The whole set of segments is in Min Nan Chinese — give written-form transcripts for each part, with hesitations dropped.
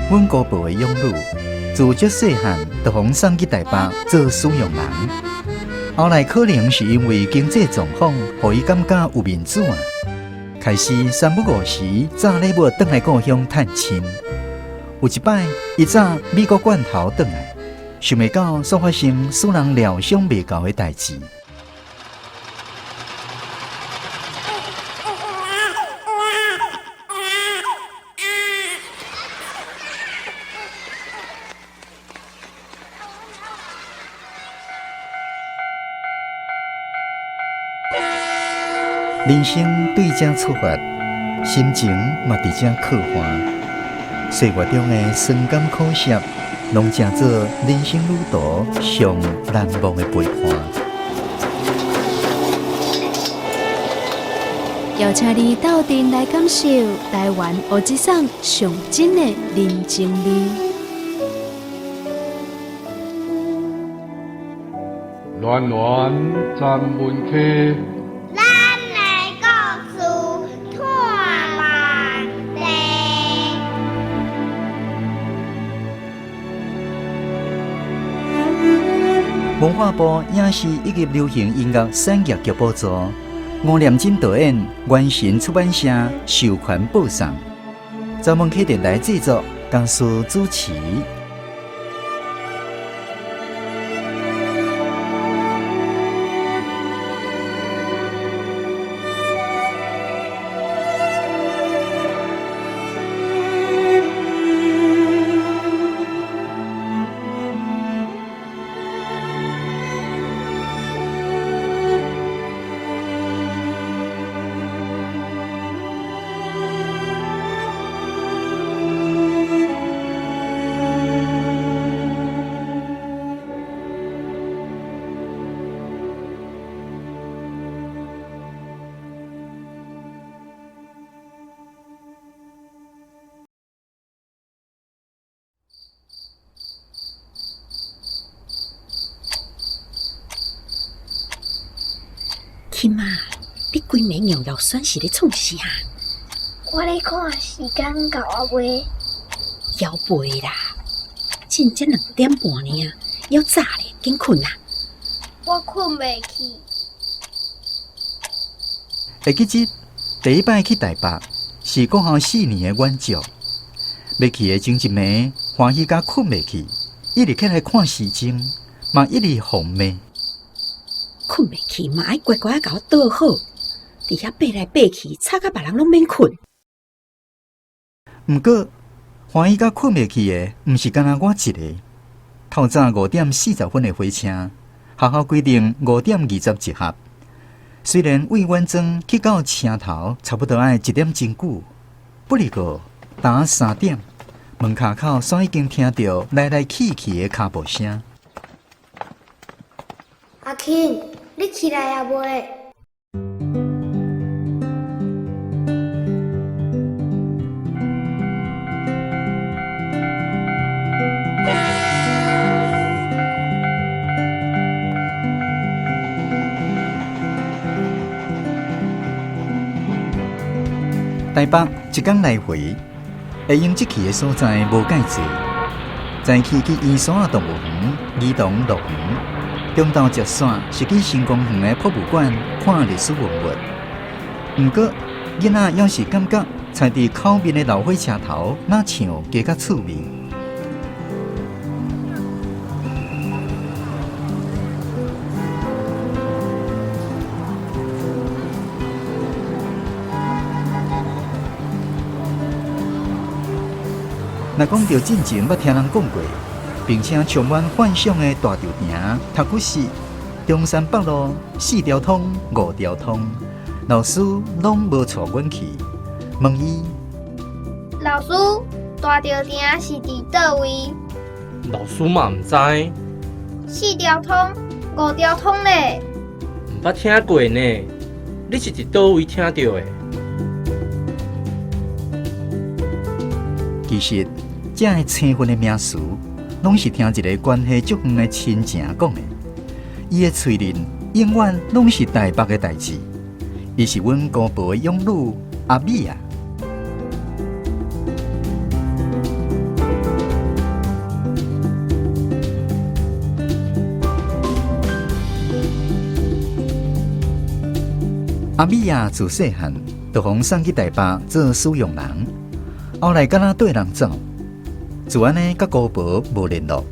阮姑婆的養女，自足細漢就予送去台北做使用人。後來可能是因為經濟狀況，予伊感覺有面子啊，開始三不五時紮禮物轉來故鄉探親。有一擺，伊紮美國罐頭轉來，想袂到煞發生使人料想袂到的代誌。人生對這出發，心情嘛佇這刻畫。歲月中的酸甘苦澀，攏成做人生旅途上難忘的陪伴。邀請你鬥陣來感受台灣烏節送上真的人情味。暖暖站門溪，咱的故事托萬地。文化部影視以及流行音樂產業局補助，吳念真導演，元神出版社授權播送，專門客電台製作，江蘇主持。起碼你規暝搖搖選是咧創啥？我咧看時間到啊未？猶未啦，進才2點半爾，猶早咧，緊睏啦。我睏袂去。會記得第一擺去台北是國校4年的遠足，欲去的前一暝歡喜甲睏袂去，一直起來看時鐘，嘛一直予罵。睏袂去嘛愛乖乖仔共我倒好，佇遐爬來爬去，吵甲別人攏免睏。毋過歡喜甲睏袂去的，毋是干焦我一個。透早5點40分的火車，學校規定5點20集合。雖然為阮莊去到車頭差不多愛一點鐘久，不過當3點，門跤口煞已經聽著來來去去的跤步聲。阿慶，你起來啊未？台北一工來回，會用這去的所在無介濟。早起去圓山仔動物園、兒童樂園，中晝食線是去新公園的博物館看歷史文物。毋過囡仔猶是感覺踩佇口面的老火車頭，若像加較趣味。若講著進前捌聽人講過，並且充滿幻想的大稻埕、讀古寺、中山北路、四條通、五條通，老師攏無帶阮去。問伊，老師，大稻埕是佇佗位？老師嘛毋知。四條通、五條通咧？毋捌聽過呢？你是佇佗位聽著的？其實，這个青分的名詞，攏是聽一个關係足遠的親情講的。伊的喙裡永遠攏是台北的代誌。伊是阮姑婆的養女阿美啊。阿美仔自細漢就予送去台北做使用人，後來敢若綴人走，自按呢佮姑婆無聯絡。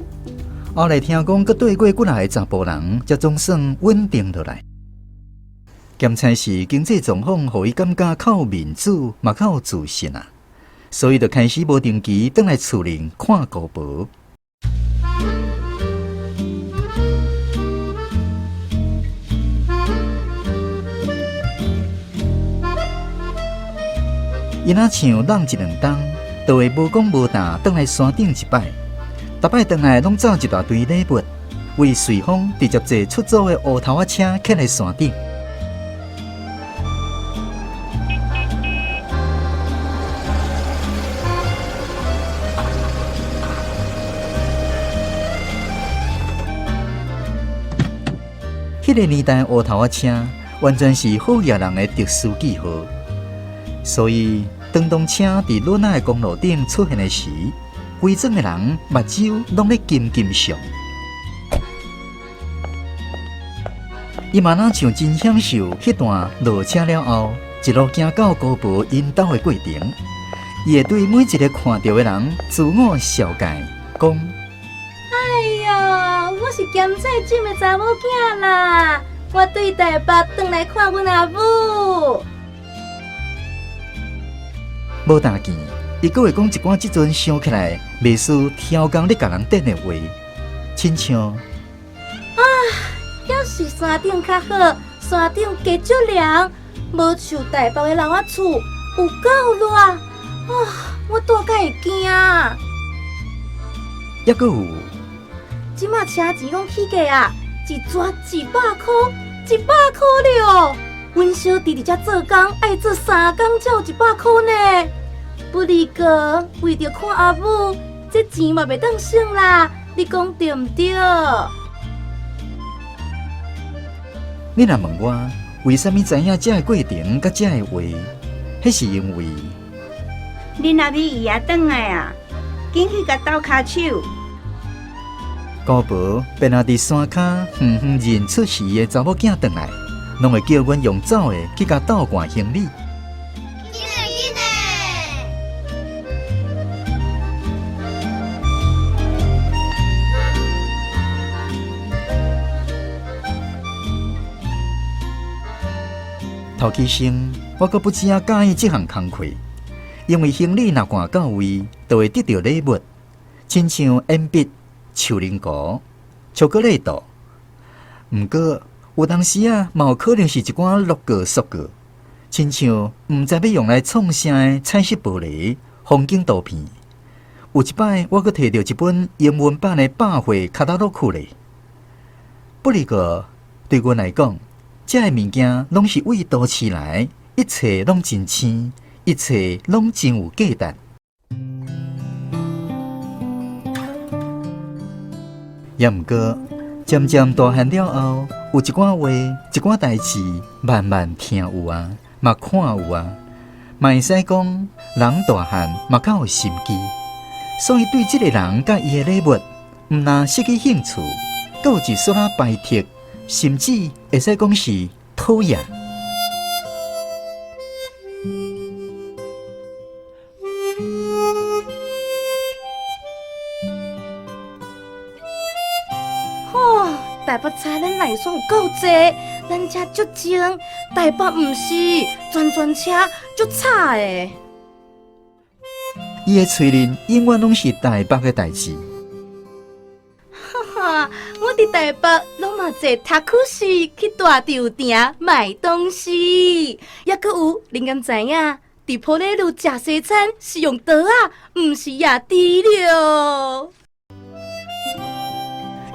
後來聽講，閣綴過幾若个查埔人，才總算穩定落來。兼差是經濟狀況，予伊感覺較有面子，嘛較有自信啊，所以就開始無定期轉來厝裡看姑婆。伊若像挵一兩冬，就會無講無沓轉來山頂一擺。逐擺轉來攏走一大堆禮物，為隨風直接坐出租的烏頭仔車騎來山頂。彼个年代烏頭仔車完全是好額人的特殊記號，所以當當車佇崙仔的公路頂出現的時，規庄的人目睭攏咧金金上。伊嘛若像真享受彼段落車了後，一路行到姑婆𪜶兜的過程。伊會對每一个看著的人自我紹介，講：哎喲，我是鹹菜種的查某囝啦，我對台北轉來看阮阿母。無大件，伊閣會講一寡這陣想起來袂輸超工咧共人電的話，親像啊，猶是山頂較好，山頂加足涼，無像台北的樓仔厝有夠熱啊！我蹛甲會驚。猶閣有，這馬車錢攏起價啊，一逝100箍，100箍了。阮小弟佇遮做工，愛做三工才有100箍呢。不離哥，為著看阿母，這錢嘛袂當省啦。你講對毋對？你若問我為啥物知影這个過程佮這个話，彼是因為恁阿美伊也轉來啊，緊去共鬥跤手。姑婆便若佇山跤遠遠認出是伊的查某囝轉來，攏會叫阮用走的去共鬥捾行李。緊嘞緊嘞！頭起先，我閣不止仔佮意這項工課，因為行李若捾到位，就會得著禮物，親像鉛筆、樹奶糊、巧克力豆。毋過有當時啊，嘛有可能是一寡樂個塑個，親像毋知欲用來創啥的彩色玻璃、風景圖片。有一擺，我閣提著一本英文版的百貨卡達洛克咧。不過對阮來講，這个物件攏是為都市來，一切攏真鮮，一切攏真有價值。也毋過，漸漸大漢了後，有一寡話、一寡代誌，慢慢聽有啊，嘛看有啊，嘛會使講，人大漢嘛較有心機，所以對這个人佮伊的禮物，毋但失去興趣，閣有一絲仔排斥，甚至會使講是討厭。吼，台北差咱內線有夠濟，咱遮足靜，台北毋是，全全車足吵的。伊的喙裡永遠攏是台北的代誌。哈哈，我佇台北攏嘛坐タクシー去大稻埕買東西，猶閣有，恁敢知影？佇埔里路食西餐是用刀仔，毋是攑豬了。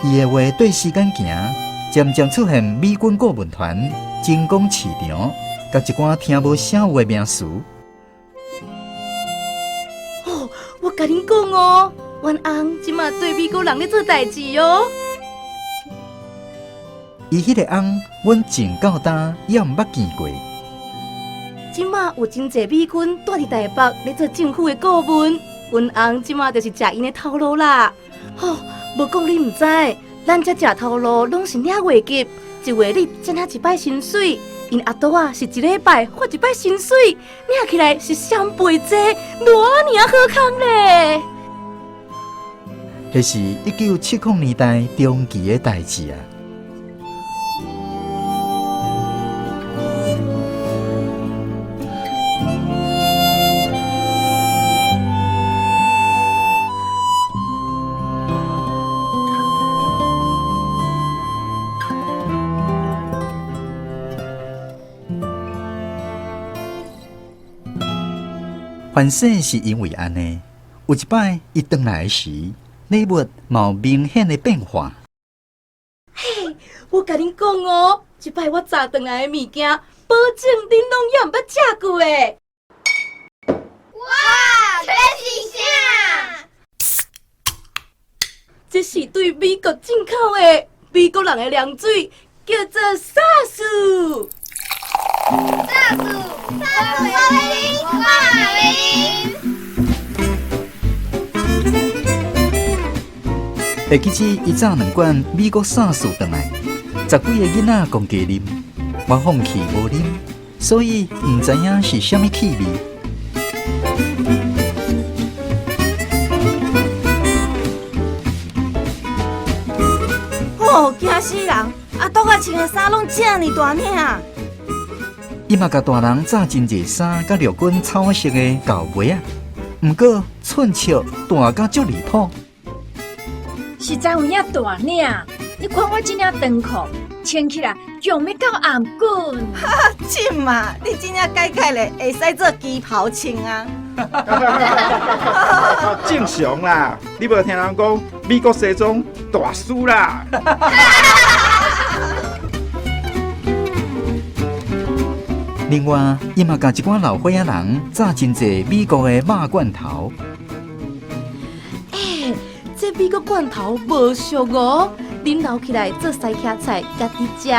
伊的話對時間行，漸漸出現美軍顧問團、精工市場，佮一寡聽無啥有的名詞。哦，我共恁講哦，阮翁這馬對美國人咧做代誌哦。伊彼个翁，阮從到今猶毋捌見過。這馬有真濟美軍蹛佇台北咧做政府的顧問，阮翁這馬就是食𪜶的頭路啦。吼，無講你毋知，咱遮食頭路攏是領月給，一月你才領一擺薪水， 𪜶阿杜仔是一禮拜發一擺薪水，領起來是雙倍濟，偌爾好康咧！彼是1970年代中期的代誌啊！凡世是因為按呢，有一擺伊轉來時，禮物嘛有明顯的變化。嘿，我共恁講哦，這擺我炸轉來的物件，保證恁攏也毋捌食過的。哇，這是啥？這是對美國進口的美國人的涼水，叫做薩斯。薩斯，薩斯，我欲啉，我嘛欲啉。會記得伊炸兩罐美國薩斯轉來，十幾个囡仔共加啉，我放棄無啉，所以毋知影是啥物氣味。哦，驚死人！阿杜仔穿的衫攏這爾大領。伊嘛共大人紮真濟衫，佮陸軍草色的厚襪仔，毋過寸尺大甲足離譜。實在有影大領，你看我這領長褲穿起來強欲到頷頸。哈哈，真嘛，你這領改改咧，會使做旗袍穿啊。正常啦，你無聽人講美國西裝大師啦。另外，伊嘛共一寡老歲仔人紮真濟美國的肉罐頭。欸，這美國罐頭無俗哦，恁留起來做西茄菜，家己食，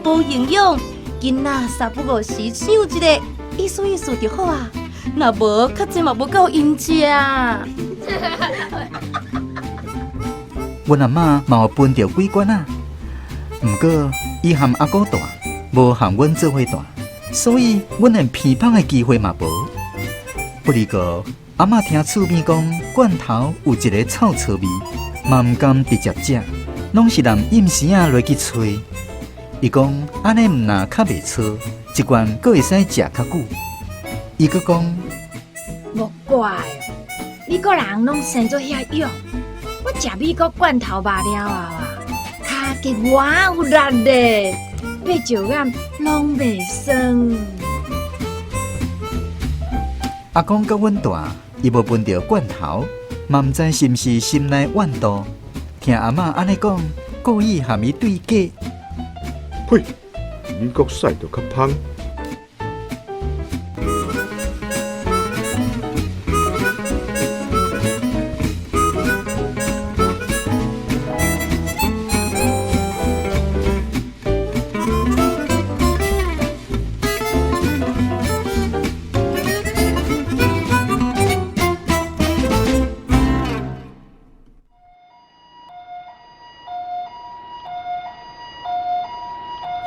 補營養。囡仔三不五時想一下，意思意思就好啊。若無，較濟嘛無夠𪜶食。阮阿嬤嘛有分著幾罐仔，毋過伊和阿姑蹛，無和阮做伙蹛，所以阮連鼻芳的機會嘛無。不過，阿嬤聽厝邊講罐頭有一个臭臭味，嘛毋甘直接食，攏是人暗時仔落去揣。伊講按呢毋若較袂臭，一罐閣會使食較久。伊閣講，無怪哦，美國人攏生做遐勇。我食美國罐頭肉了後啊，跤格偌有力咧，爬石岩攏袂酸。阿公佮阮大，伊無分著罐頭，嘛毋知是毋是心內怨妒。聽阿嬤按呢講，故意含伊對價。呸！美國屎就較芳。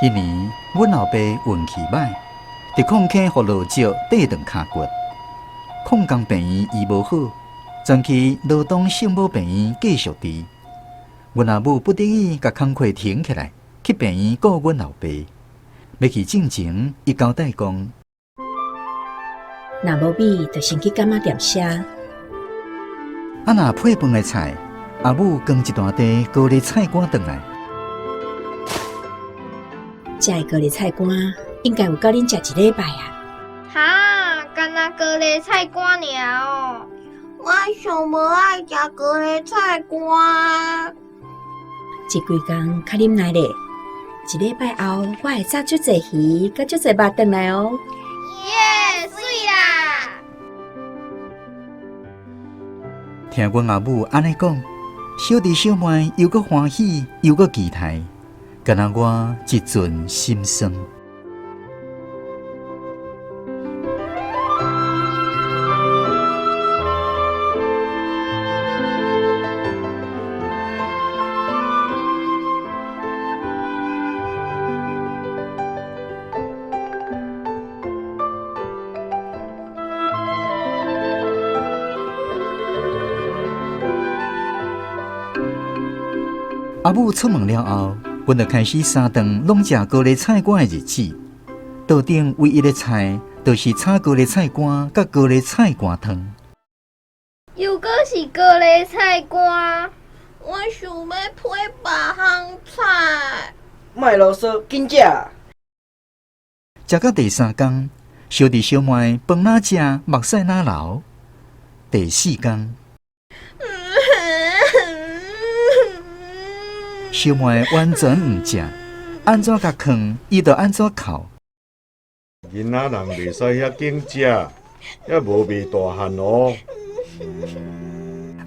彼年，阮老爸運氣䆀，佇礦坑予落石硩斷跤骨，礦工病院醫無好，轉去羅東聖母病院繼續治。阮阿母不得已共工課停起來，去病院顧阮老爸。欲去進前，伊交代講：若無米，就先去柑仔店賒。啊，若配飯的菜，阿母扛一大袋高麗菜乾轉來。這个高麗菜乾應該有夠恁食一禮拜啊！哈，干焦高麗菜乾爾哦！我上無愛食高麗菜乾。這幾工較忍耐咧，一禮拜後我會炸足濟魚，佮足濟肉轉來哦。耶，媠啦！聽阮阿母按呢講，小弟小妹猶閣歡喜，猶閣期待。敢若我一陣心酸。阿母出門了後，阮就開始三頓攏食高麗菜乾的日子。桌頂唯一的菜，就是炒高麗菜乾佮高麗菜乾湯。又閣是高麗菜乾，我想欲配別項菜。莫囉嗦，緊食。食到第三工，小弟小妹飯若食，目屎若流。第四工，小妹完全毋食，按怎共囥，伊就按怎哭。囡仔人袂使遐緊食，猶無袂大漢哦。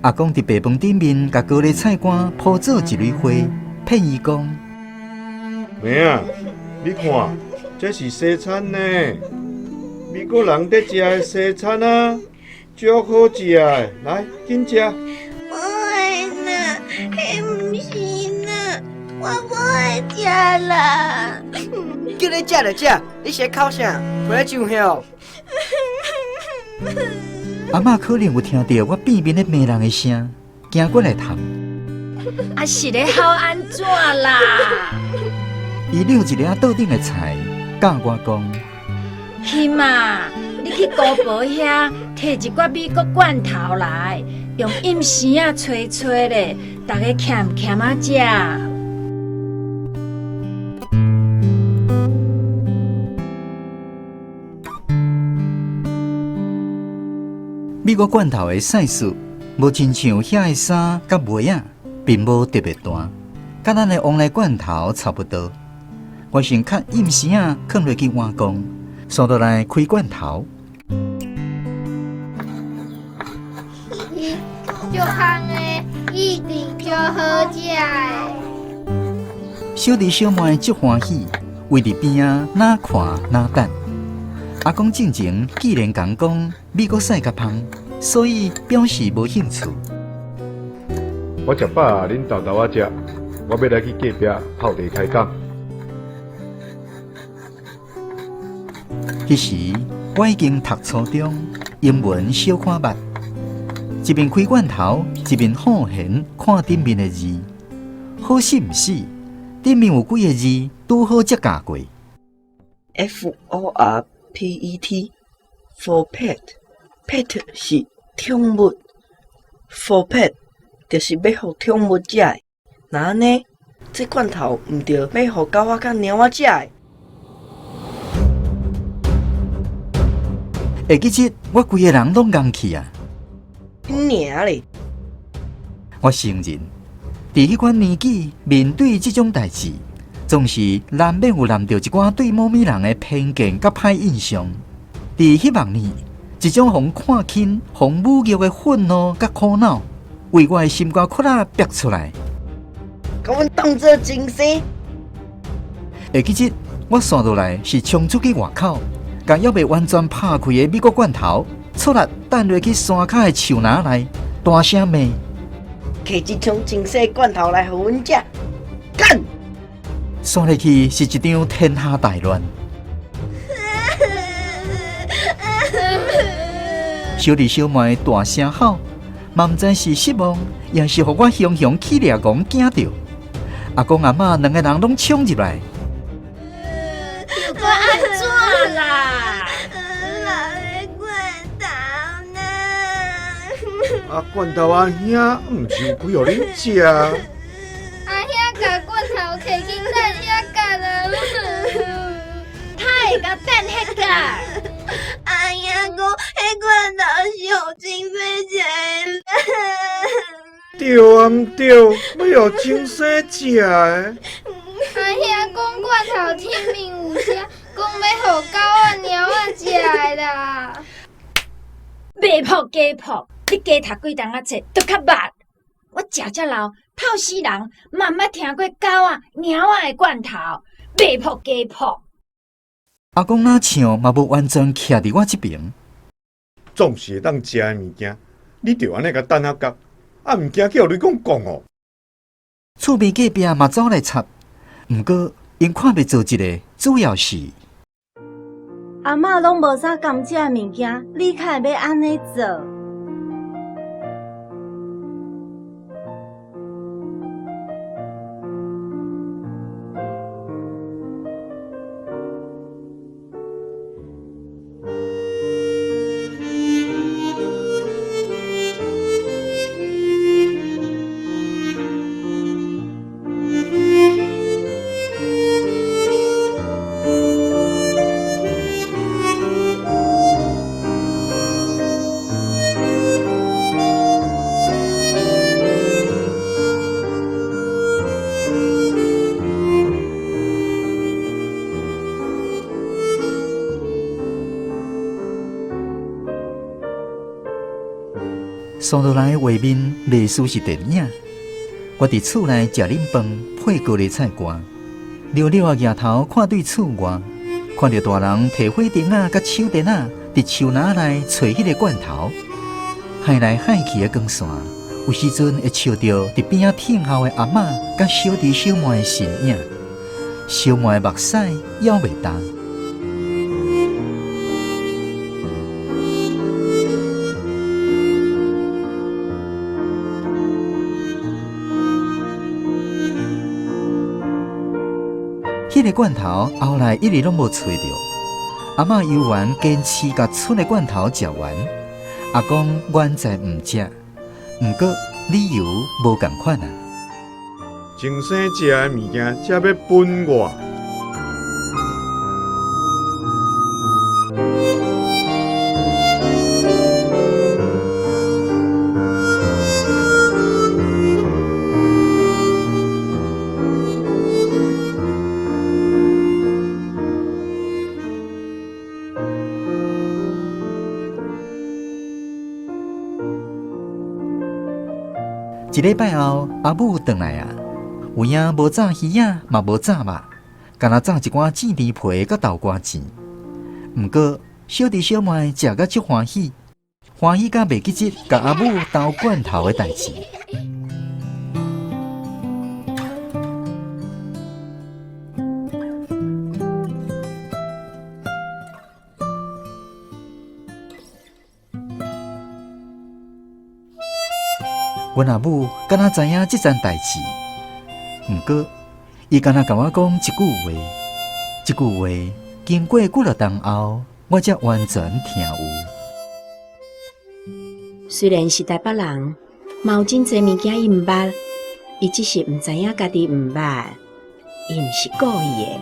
阿公佇白飯頂面共高麗菜乾鋪做一蕊花，騙伊講：妹仔，你看，這是西餐呢，美國人咧食的西餐啊，足好食的，來，緊食。無愛啦，彼毋是啦，我無愛食啦。叫你食就食，你是咧哭啥？陪咧上戲。阿嬤可能有聽著我變面咧罵人的聲，行過來探。啊，是咧哭按怎啦？伊掠一粒桌頂的菜，教我講：去嘛，你去姑婆遐提一寡美國罐頭來，用蔭匙仔吹吹咧，逐家俭俭仔食。美國罐頭的 size 無親像遐的衫佮襪仔，並無特別大，佮咱的旺來罐頭差不多。我先較蔭匙仔囥落去碗公，紲落來開罐頭。足香的，一定足好食的。小弟小妹足歡喜，圍佇邊仔若看若等。阿公進前既然共講美國屎較芳，所以表示無興趣。我食飽，恁沓沓仔食，我欲來去隔壁泡茶開講。彼時我已經讀初中，英文小可捌，一面開罐頭，一面好閒看頂面的字。好死毋死，頂面有幾個字拄好才教過。 F O R P E T for pet pet 是寵物，for pet 就是欲予寵物食的。若按呢，這罐頭毋著欲予狗仔佮貓仔食的。會記得我規个人攏戇去啊！你娘咧！我承認，佇彼款年紀面對這種代誌，總是難免有攬著一寡對某物人的偏見佮歹印象。佇彼望年，一種予人看輕、予人侮辱的憤怒佮苦惱，為我的心肝窟仔逼出來。共阮當做親生。會記得我紲落來是衝出去外口，共猶未完全拍開的美國罐頭，出力擲落去山跤的樹林內，大聲罵：提一箱真細罐頭來予阮食，幹！紲落去是一場天下大亂。小弟小妹大聲吼，嘛毋知是失望，抑是予我雄雄起掠狂驚著。阿公阿嬤兩個人攏衝入來。又閣按怎啦？老的罐頭呢？啊，罐頭阿兄毋是有開予恁食？阿兄共罐頭提去擲遐角啊！他會共擲彼角？阿兄講，彼罐頭是予清水食的。對啊，毋對，欲予清水食的。阿兄講罐頭頂面有寫，講欲予狗仔、貓仔食的啦。袂噗加噗，你加讀幾冬仔冊，都較捌。我食遮老，透死人，嘛毋捌聽過狗仔、貓仔的罐頭，袂噗加噗。阿公若像嘛無完全徛佇我這邊。總是會當食的物件，你著按呢共擲彼角，啊，毋驚去予雷公講哦。厝邊隔壁嘛走來插，毋過𪜶看袂做一个，主要是阿嬤攏無啥甘食的物件，你較會欲按呢做？刷落來畫面類似是電影。我佇厝內食啉飯，配高麗菜乾，溜溜仔舉頭看對厝外，看著大人提火燈仔佮手電仔佇樹林內揣彼个罐頭，害來害去的光線，有時陣會照著佇邊仔聽候的阿嬤佮小弟小妹的身影，小妹的目屎猶未干。彼个罐頭後來一直攏無揣著，阿嬤猶原堅持共賰的罐頭食完，阿公原在毋食，毋過理由無仝款啊。前生食的物件，才欲分我。一禮拜後，阿母轉來啊，有影無炸魚仔，嘛無炸肉，干焦炸一寡煎豬皮佮豆干糋。毋過小弟小妹食甲足歡喜，歡喜甲袂記得共阿母投罐頭的代誌。阮阿母敢若知影這層代誌，毋過伊敢若共我講一句話，這句話經過幾落冬後，我才完全聽有。雖然是台北人，嘛有真濟物件伊毋捌，伊只是毋知影家己毋捌，伊毋是故意的。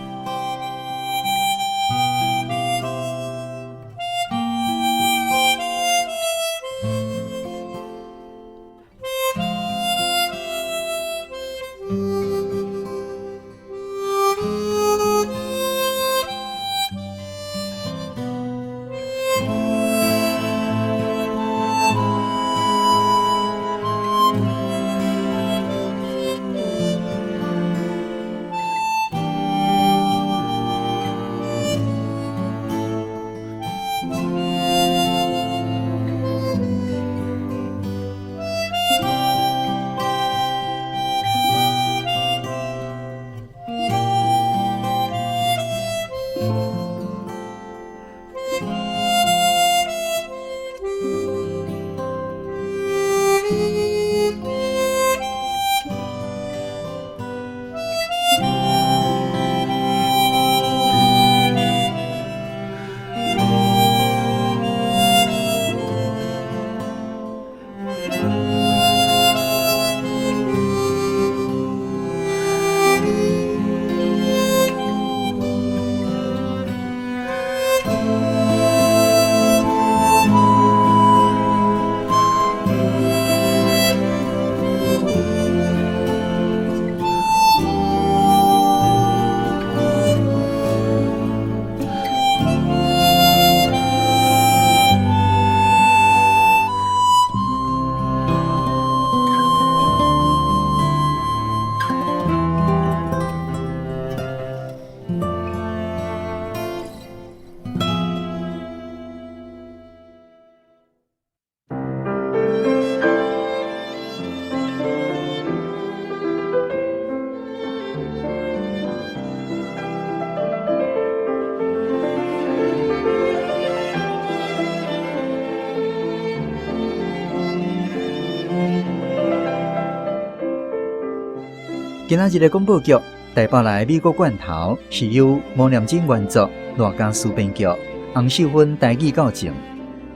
今仔日的廣播劇《台北來的美國罐頭》是由吳念真原作，賴家書編劇，洪秀芬台語教正。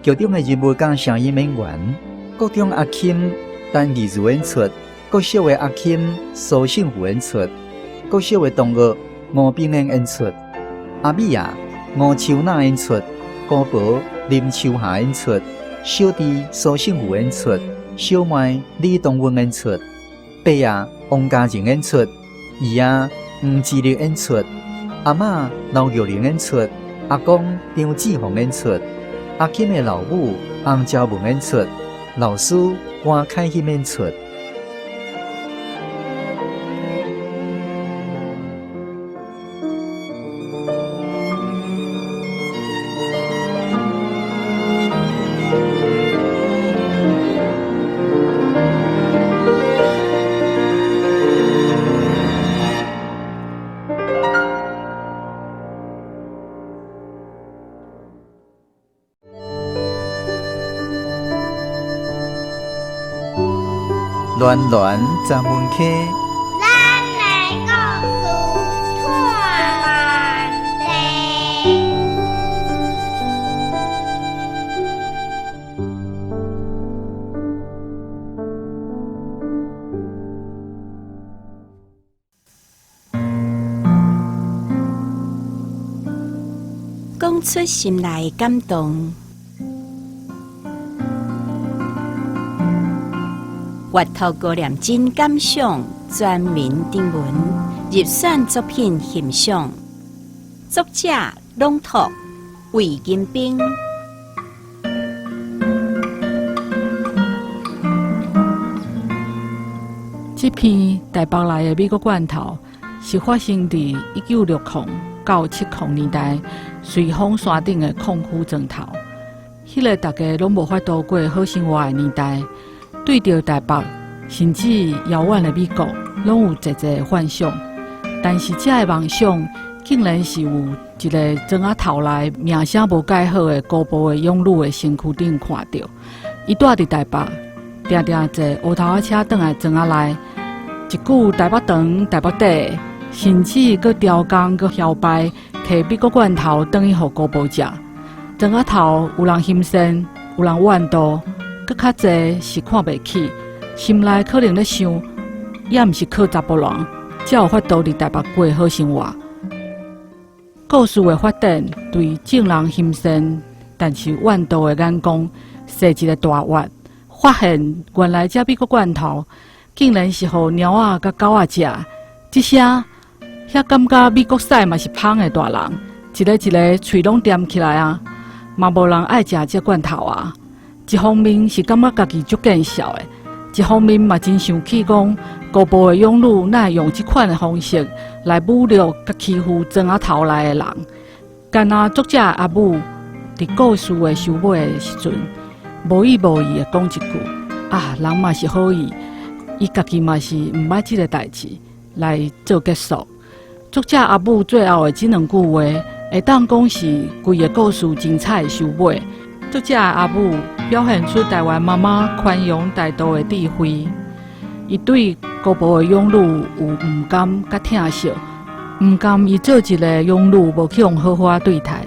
劇中的人物佮聲音演員，國中阿金陳義如演出，國小的阿金蘇勝富演出，國小的同學吳炳英演出，阿美仔吳秋娜演出，姑婆林秋霞演出，小弟蘇勝富演出，小妹李東文演出，伯仔王家仁演出，姨仔黃志力演出，阿嬤劉玉玲演出，阿公張志宏演出，阿金的老母洪昭文演出，老師黃凱欣演出。巒巒十门溪，咱的故事托万地。讲出心内的感動。閱讀高念真感想全民徵文入選作品欣賞，作者朗讀魏金兵。這篇台北來的美國罐頭是發生佇1960到70年代瑞豐山頂的礦區磚頭。彼個大家攏無法度過好生活的年代，對著台北甚至遙遠的美國，攏有濟濟幻想。但是這个夢想，竟然是有一个磚仔頭內名聲無蓋好的孤埔的養女的身軀頂看著。伊住佇台北，定定坐烏頭仔車轉來磚仔內，一句台北長、台北短，甚至閣刁工閣囂掰，提美國罐頭轉去予姑婆食。磚仔頭有人欣羨，有人怨妒，閣較濟是看袂起，心內可能咧想，也毋是靠查埔人，才有法度佇台北過好生活。故事的發展對眾人欣羨，但是怨妒的眼光，踅一个大彎，發現原來這美國罐頭竟然是予貓仔佮狗仔食。這聲遐感覺美國屎嘛是芳的大人，一个一个喙攏恬起來啊，嘛無人愛食這罐頭啊。一方面是感覺家己足見笑的，一方面嘛真生氣，講姑婆的養女哪會用這款的方式來侮辱佮欺負磚仔頭內的人。敢若作者阿母佇故事的收尾的時陣，無意無意的講一句：啊，人嘛是好意，伊家己嘛是毋捌這个代誌來做結束。作者阿母最後的這兩句話，會當講是規個故事精彩的收尾。作者阿母表現出台灣媽媽寬容大度的智慧，伊對姑婆的養女有毋甘佮疼惜，毋甘伊做一个養女無去予好好對待，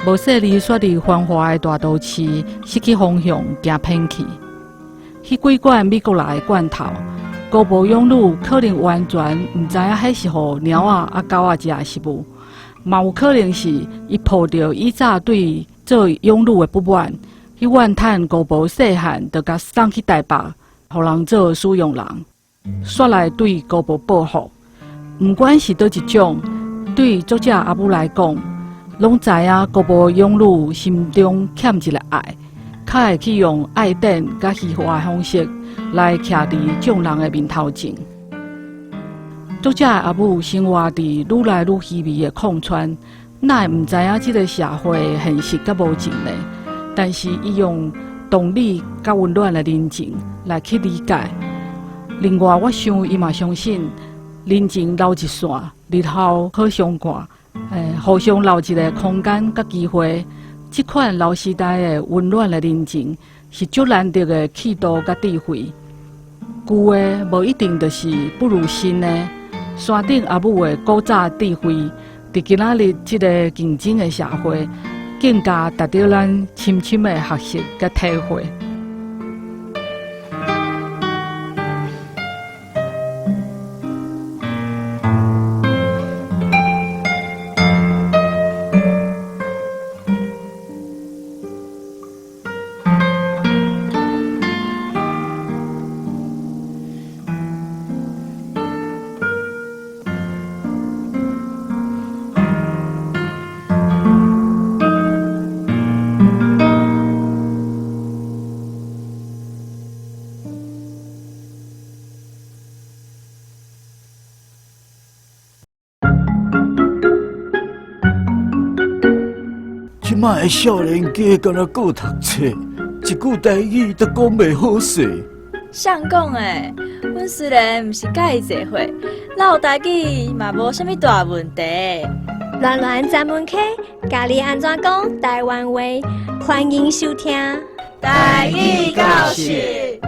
無細膩煞佇繁華的大都市失去方向，行偏去。彼幾罐美國來的罐頭，姑婆養女可能完全毋知影彼是予貓仔佮狗仔食的食物，嘛有可能是伊抱著以早對做養女的不滿，去怨嘆姑婆細漢就共送去台北，予人做使用人，煞來對姑婆報復。毋管是佗一種，對作者阿母來講，攏知影姑婆養女心中欠一个愛，較會去用愛典佮虛華的方式來徛佇眾人的面頭前。作者阿母生活佇愈來愈稀微的礦村，哪會毋知影這个社會的現實佮無情呢？但是伊用同理佮溫暖的人情來去理解。另外，我想伊嘛相信人情留一線，日後好相看，互相留一個空間佮機會。這款老時代的溫暖的人情是足難得的氣度佮智慧。舊的無一定就是不如新的。山頂阿母的古早智慧，佇今仔日這个競爭的社會，更加值得咱深深的學習佮體會。這擺的少年家敢若閣讀冊，一句台語都講袂好勢。誰講的？阮雖然毋是佮伊濟歲，落台語嘛無啥物大問題。巒巒專門課，教你按怎講台灣話，歡迎收聽。台語教室。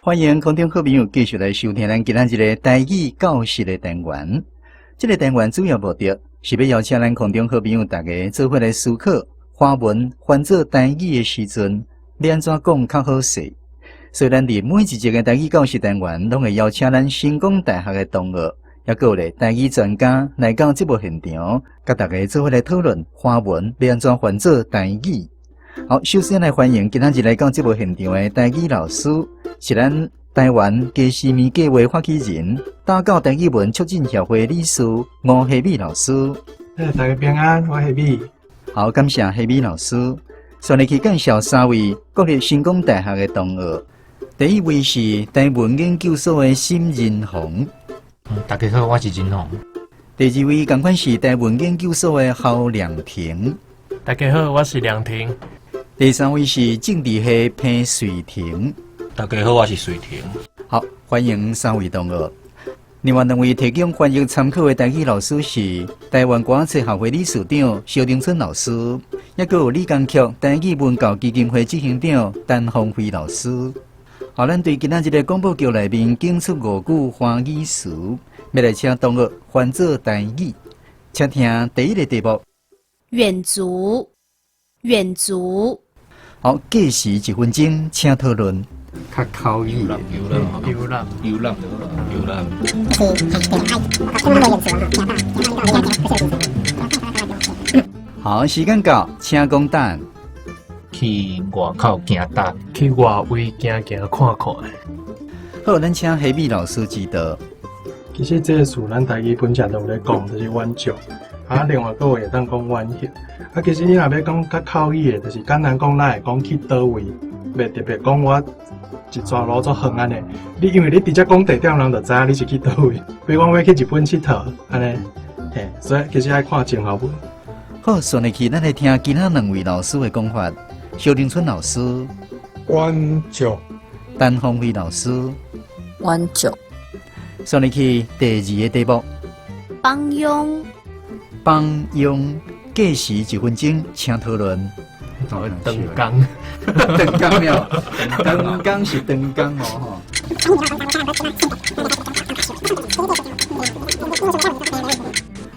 歡迎空中好朋友繼續來收聽咱今仔日這個台語教室的單元。這個單元主要目的是欲邀請咱空中好朋友大家做伙來思考，華文翻做台語的時陣，欲按怎講較好勢。所以咱佇每一集的台語教室單元，攏會邀請咱成功大學的同學，抑閣有咧台語專家來到節目現場，佮大家做伙來討論華文欲按怎翻做台語。好，首先來歡迎今仔日來到節目現場的台語老師，是咱台灣家私物計畫發起人、打狗台語文促進協會理事吳希美老師。大家平安，我希美。好，感謝希美老師。煞來去介紹三位國立成功大學的同學。第一位是台文研究所的沈仁宏。大家好，我是仁宏。第二位仝款是台文研究所的侯良婷。大家好，我是良婷。第三位是政治系彭瑞婷。大家好，我是瑞婷。好，歡迎三位同學。另外兩位提供翻譯參考的台語老師是台灣歌仔冊學會理事長蕭丁春老師，抑閣有李江曲台語文教基金會執行長陳鳳飛老師。好，咱對今仔日個廣播劇內面講出五句華語詞，欲來請同學翻做台語，請聽第一個題目：遠足，遠足。好，計時一分鐘，請討論。較口語。遊覽，遊覽，遊覽，遊覽。好，時間到，請講答案。去外口行搭，去外圍行行看看。好，咱請希美老師指導。其實這個詞咱台語本身都有咧講，就是遠足。啊，另外閣有會當講遠行。啊，其實你若欲講較口語的，就是簡單講，咱會講去佗位，袂特別講我一逝路足遠按呢。你因為你直接講地點，人就知影你是去佗位。比如講欲去日本𨑨迌，按呢，嘿，所以其實愛看前後文。好，順落去，咱來聽其他兩位老師的講法。蕭林春老師，遠足；陳鳳飛老師，遠足。順落去第二個題目，幫傭，幫傭，計時一分鐘，請討論。長工，長工了，長工是長工哦，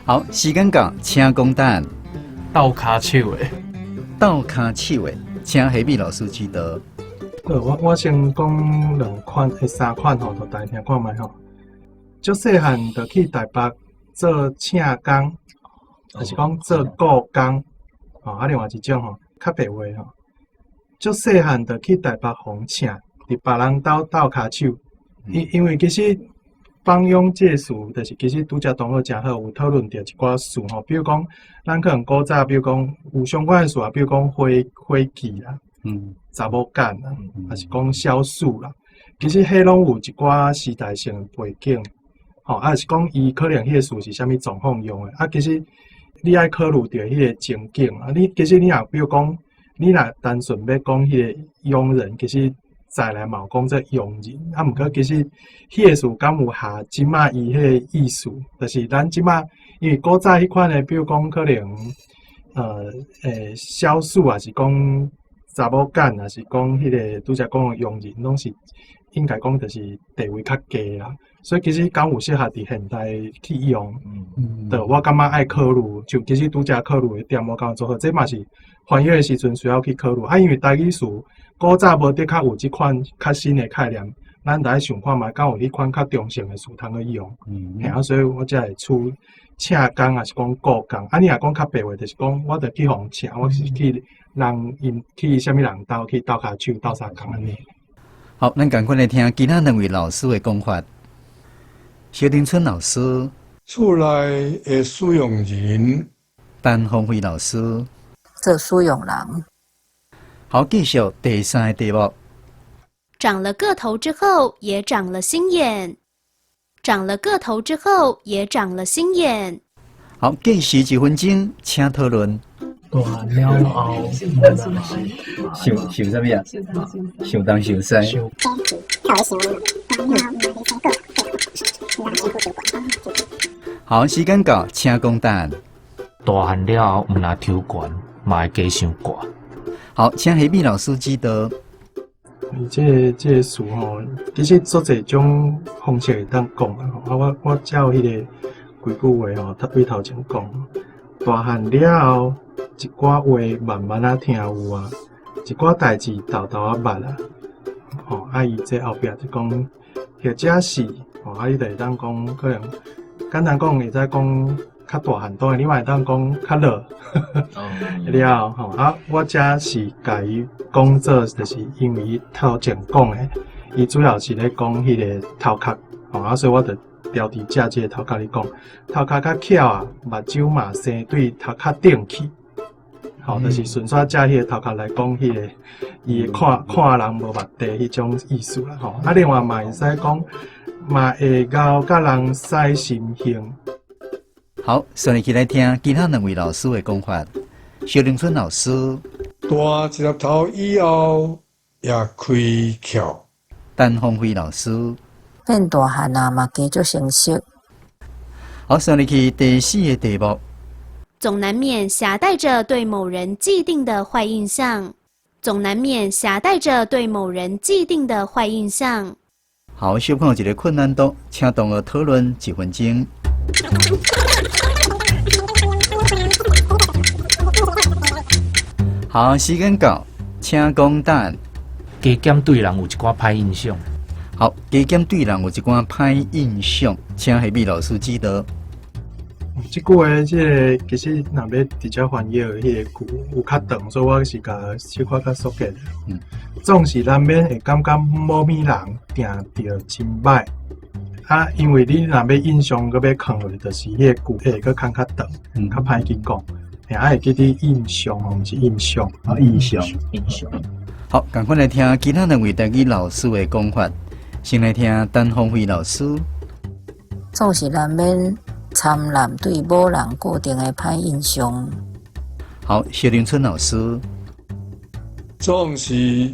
吼。好，時間到，請講答案。鬥跤手的，鬥跤手的，請希美老師指導。好，我先講兩款，三款吼，就大家聽看覓吼。足細漢就去台北做請工，抑是講做僱工，吼啊，另外一種吼，較白話吼。足細漢就去台北予請，佇別人兜鬥跤手。因為其實幫傭這個詞，就是其實拄才同學誠好有討論著一寡詞吼，比如講，咱可能古早，比如講有相關的詞啊，比如講伙伙計啦，查某紡啦，抑是講小事啦，其實彼攏有一寡時代性的背景，吼，啊是講伊可能彼個詞是啥物狀況用的，啊，其實你愛考慮著彼個情景啊，你其實你若比如講，你若單純欲講彼個傭人，其實再來嘛有講做傭人，啊，毋過其實彼個詞敢有合這擺伊彼個意思，就是咱這擺因為古早彼款的，比如講可能，小事，抑是講查某紡，抑是講彼個拄才講的傭人，攏是應該講就是地位較低啦。所以其實敢有適合佇現代去用？對，我感覺愛考慮，就其實拄才考慮的點，我感覺做好，這嘛是翻譯的時陣需要去考慮。啊，因為台語詞古早無的確有這款較新的概念，咱著愛想看覓，敢有彼款較中性的詞通去用。嘿啊，所以我才會取請工，抑是講僱工。啊，你若講較白話，就是講我著去予請，我是去人𪜶去啥物人兜去鬥跤手鬥相共按呢。好，咱趕快來聽其他兩位老師的講法。蕭丁春老師，厝內的使用人，陳鳳飛老師，做使用人。好，繼續第三個題目，長了個頭之後，也長了心眼。長了個頭之後，也長了心眼。好，計時一分鐘，請討論。大漢了後，毋若是想想啥物啊？想東想西。好，時間到，請講答案。大漢了後，毋若抽懸，嘛會加傷掛。好，請彼老師指導。伊這個詞吼，其實足濟種方式會當講啊。啊，我照彼個規句話吼，對頭前講。大漢了後，一寡話慢慢仔聽有啊，一寡代誌沓沓仔捌啊。吼，啊，伊這後壁就講，或者是吼，啊，你就會當講可能簡單講，會使講較大漢，當然你嘛會當講較老。了後吼，啊，我遮是共伊講做，就是因為伊頭前講的，伊主要是咧講彼個頭殼，吼啊，所以我就牢佇遮這個頭殼咧講，頭殼較巧啊，目睭嘛生對頭殼頂去，吼，就是順煞借彼個頭殼來講，彼個伊會看看人無目地彼種意思啦，吼。啊，另外嘛會使講，嘛會𠢕共人使心胸。好，順利起來聽其他兩位老師的講法。蕭玲春老師，大一粒頭以後也開竅。陳鳳飛老師，變大漢啊，嘛加足成熟。好，順利去第四個題目。總難免挾帶著對某人既定的壞印象。總難免挾帶著對某人既定的壞印象。好，小可有一個困難度，請同學討論一分鐘。好，時間到，請講答案。加減對人有一寡歹印象。好，加減對人有一寡歹印象，請彼老師指導。這句話，這個其實若欲直接翻譯的彼個句有較長，所以我是共小可較縮減。總是難免會感覺某物人定著真歹。啊，因為你若欲印象閣欲囥落，就是彼個句會閣較較長，較歹去講。啊，會記得印象哦，毋是印象。啊，印象，印象。好，仝款來聽其他兩位台語老師的講法。先來聽陳鳳飛老師。總是難免摻濫對某人固定的歹印象。好，謝林春老師。總是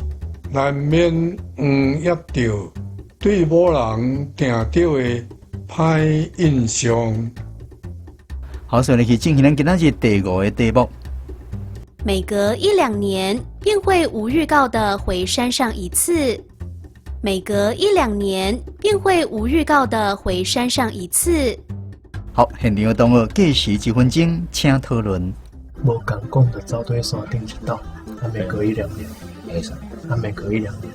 難免誤譯著對某人定著的歹印象。好，所以去進行咱今仔日第五個題目。每隔一兩年便會無預告的回山上一次。每隔一兩年便會無預告的回山上一次。好，現場的同學計時一分鐘，請討論。無仝講就走對山頂一斗，啊，每隔一兩年，會使，啊，每隔一兩年。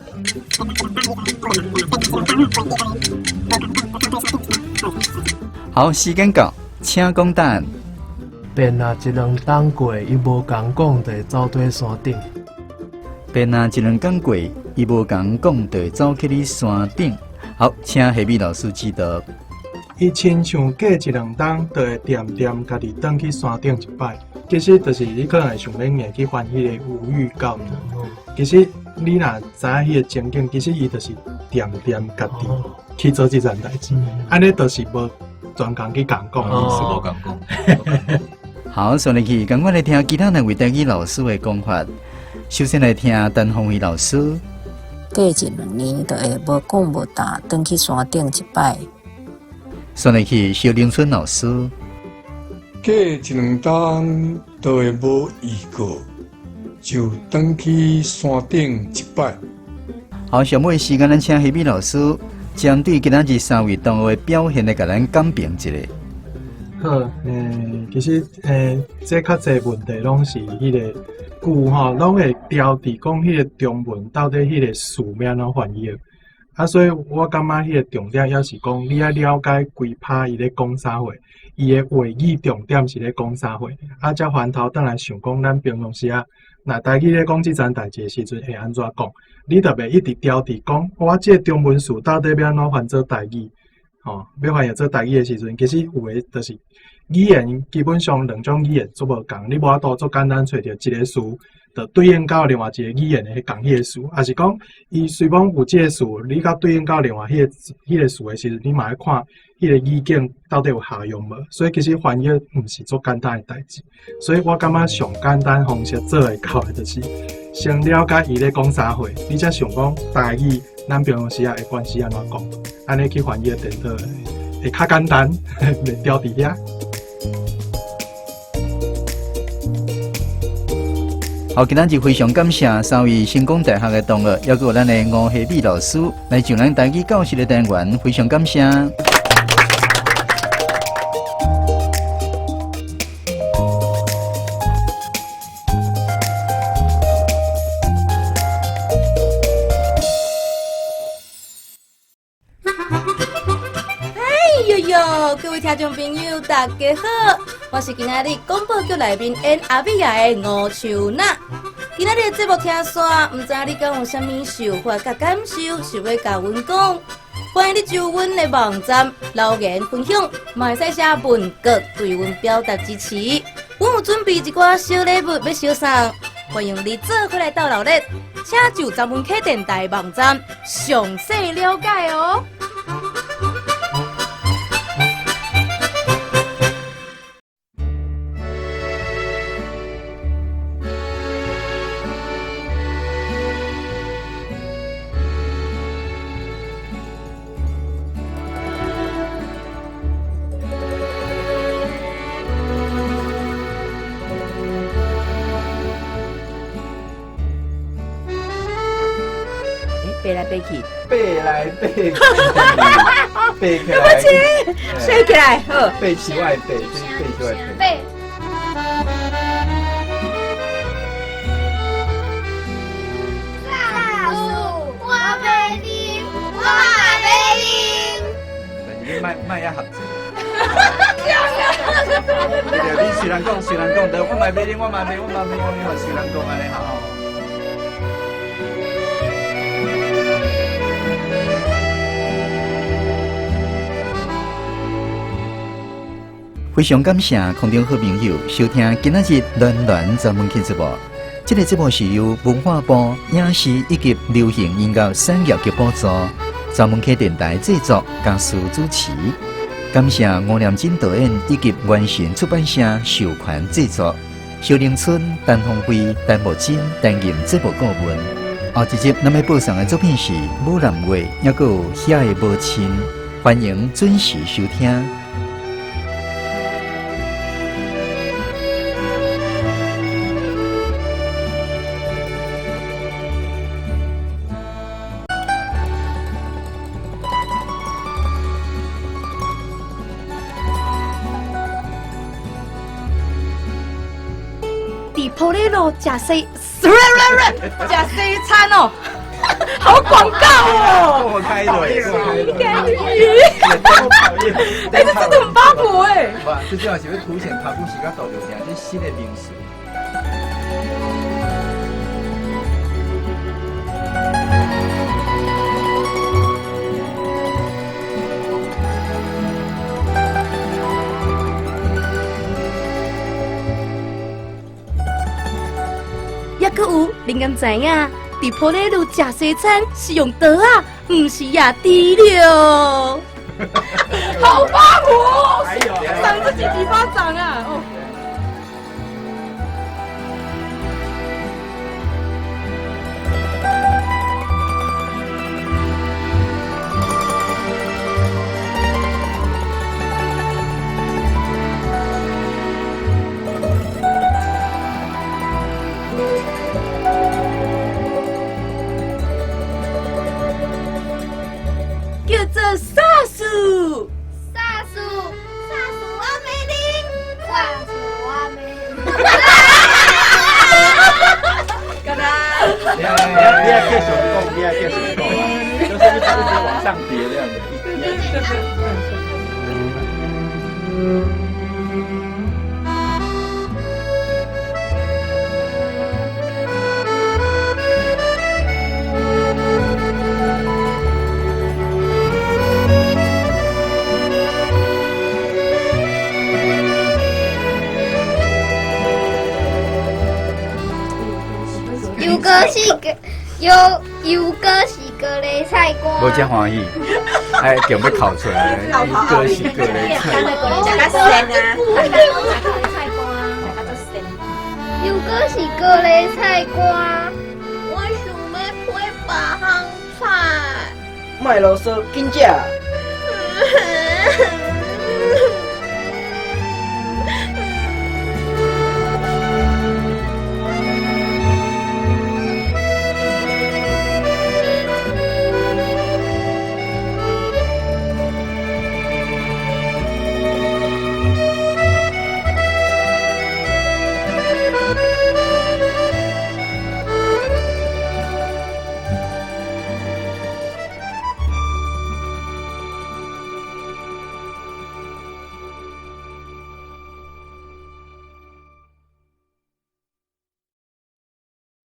好，時間到，請講答案。便若一兩冬過，伊無仝講，就會走對山頂。便若一兩工過，伊無仝講，就會走去你山頂。好，請彼老師指導。伊親像過一兩冬，就會恬恬家己轉去山頂一擺。其實就是你可能會想欲硬去翻彼個無預告。其實你若知影彼個情景，其實伊就是恬恬家己去做這件代誌。按呢就是無專工去仝講的意思。無仝講。好，上嚟去，仝款來聽其他兩位台語老師的講法。首先來聽陳鳳飛老師。過一兩年，就會無講無答，轉去山頂一擺。上嚟去蕭玲春老師。過一兩冬，就會無預告，就轉去山頂一擺。好，上尾時間，咱請彼老師針對今仔日三位同學的表現來共咱講評一下。好，其實這較濟問題攏是彼個句吼，攏會牢佇講彼個中文到底彼個詞欲按怎翻譯。啊，所以我感覺彼個重點猶是講，你愛了解規拍伊咧講啥話，伊的話語重點是咧講啥話，啊，才翻頭轉來想講，咱平常時啊，若台語咧講這層代誌的時陣會按怎講？你就袂一直牢佇講，我這個中文詞到底欲按怎翻做台語？吼，欲翻譯做台語的時陣，其實有的就是語言基本上兩種語言足無仝，你無法度足簡單揣著一个詞，就對應到另外一个語言的仝彼个詞，抑是講伊雖罔有這个詞，你佮對應到另外彼个詞的時陣，你嘛愛看彼个語境到底有效用無？所以其實翻譯毋是足簡單的代誌，所以我感覺上簡單方式做會到的，就是先了解伊咧講啥貨，你才想講台語，咱平常時仔會關係按怎講，按呢去翻譯顛倒會較簡單，袂牢佇遐。好，今仔日非常感謝三位成功大學的同學，抑閣有咱的吳希美老師來上咱台語教室的單元，非常感謝。哎呦呦，各位聽眾朋友，大家好，我是今仔日廣播劇內面演阿美仔的吳秋娜。今仔日的節目聽煞，毋知影你敢有啥物想法佮感受，想欲共阮講？歡迎你就阮的網站留言分享，嘛會使寫文稿對阮表達支持。阮有準備一寡小禮物欲相送，歡迎你做伙來鬥熱鬧，請就專門客電台網站詳細了解哦。爬來爬去，爬來爬去，爬起來，對不起，爬起來，好，爬起來，爬，爬起來，爬。啥事我袂啉，我嘛袂啉。但是你莫莫遐合作。對對，你雖然講，雖然講，但我嘛袂啉，我嘛袂，我嘛袂，我嘛雖然講按呢吼。非常感謝空中好朋友收聽今仔日暖暖專門節目。這個節目是由文化部影視以及流行音樂產業局補助，專門客電台製作，嘉書主持。感謝吳念真導演以及完成出版社授權製作。小林村陳鳳飛、陳木真擔任節目顧問。後一集咱欲播送的作品是《舞南話》，抑閣有遐的母親，歡迎準時收聽。佇埔里路食西，食西餐哦，好廣告哦！過開了，哎，這真的很八婆哎！哇，最主要是欲凸顯頭古時間導流行這新的名詞。抑閣有，恁敢知影？佇埔里路食西餐是用刀仔，毋是攑豬了。好八婆，賞自己幾巴掌啊！哦。叫做啥事？啥事？啥事我袂啉，啥事我袂啉。干啦！你愛繼續講，你愛繼續講啊，就是一直往上疊這樣子。是高油油果是高麗菜乾。無遮歡喜，哎，強欲哭出來，油果是高麗菜。食較鮮啊！油果是高麗菜乾。我想欲配別項菜。莫囉嗦，緊食。